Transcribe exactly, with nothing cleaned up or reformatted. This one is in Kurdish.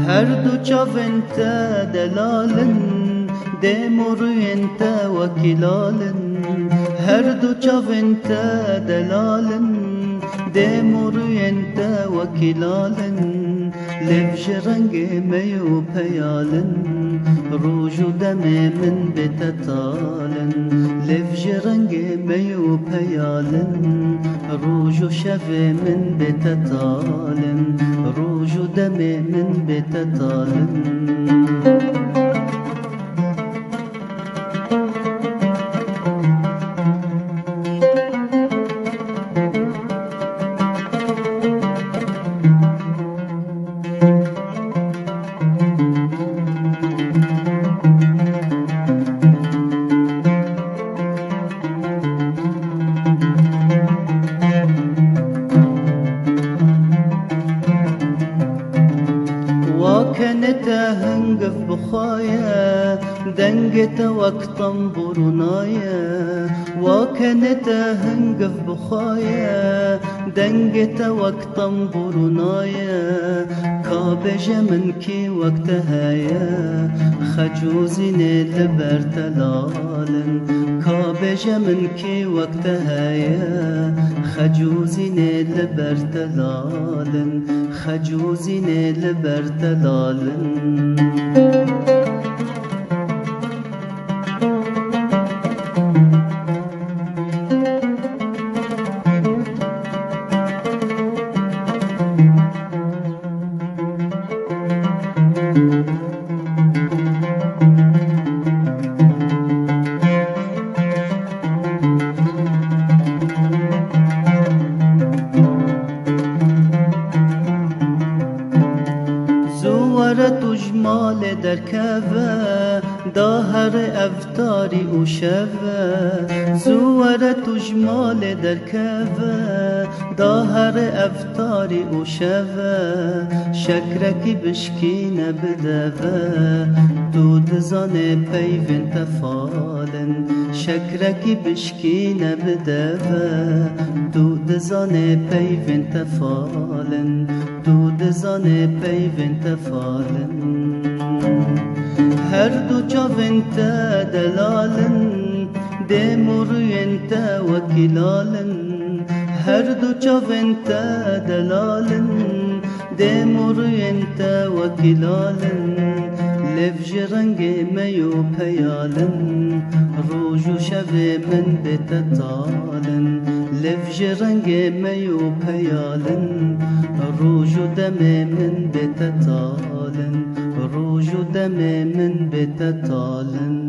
Her du çavên te delal in, dêm û rûyên te wekî lal in. Her du çavên te delal in, dêm û rûyên te wekî lal in. Lêv ji rengê me yo peyal in, roj û demê min bê te tal in. Lêv ji rengê me yo peyal in, roj û şevê min bê te tal in. Roj û demê min bê te tal in. Wa kenê te hingiv bi xwe ye, dengê te wek tembûr û naye. Wa kenê te hingiv bi xwe ye, dengê te wek tembûr û naye. Ka bêje min kî wek te heye, xec û zînê li ber te lal in. Ka bêje min kî wek te heye, xec û zînê li ber te lal in. Xec û zînê li ber te lal in. Zû were tu ji malê derkeve, da here ev tarî û şeve. Zû were tu ji malê derkeve, da here ev tarî û şeve. Şekrekî bişkîne bide ve, tu dizanê peyvên te fal in. Şekrekî bişkîne bide ve, tu dizanê peyvên te fal in. Tu dizanê peyvên te fal in. Her du çavên te delal in, dêm û rûyên te wekî lal in. Her du çavên te delal in, dêm û rûyên te wekî lal in. Lêv ji rengê me yo peyal in, roj û şevê min bê te tal in. Lêv ji rengê me yo peyal in, roj û demê min bê te tal in. Roj û demê min bê te tal in.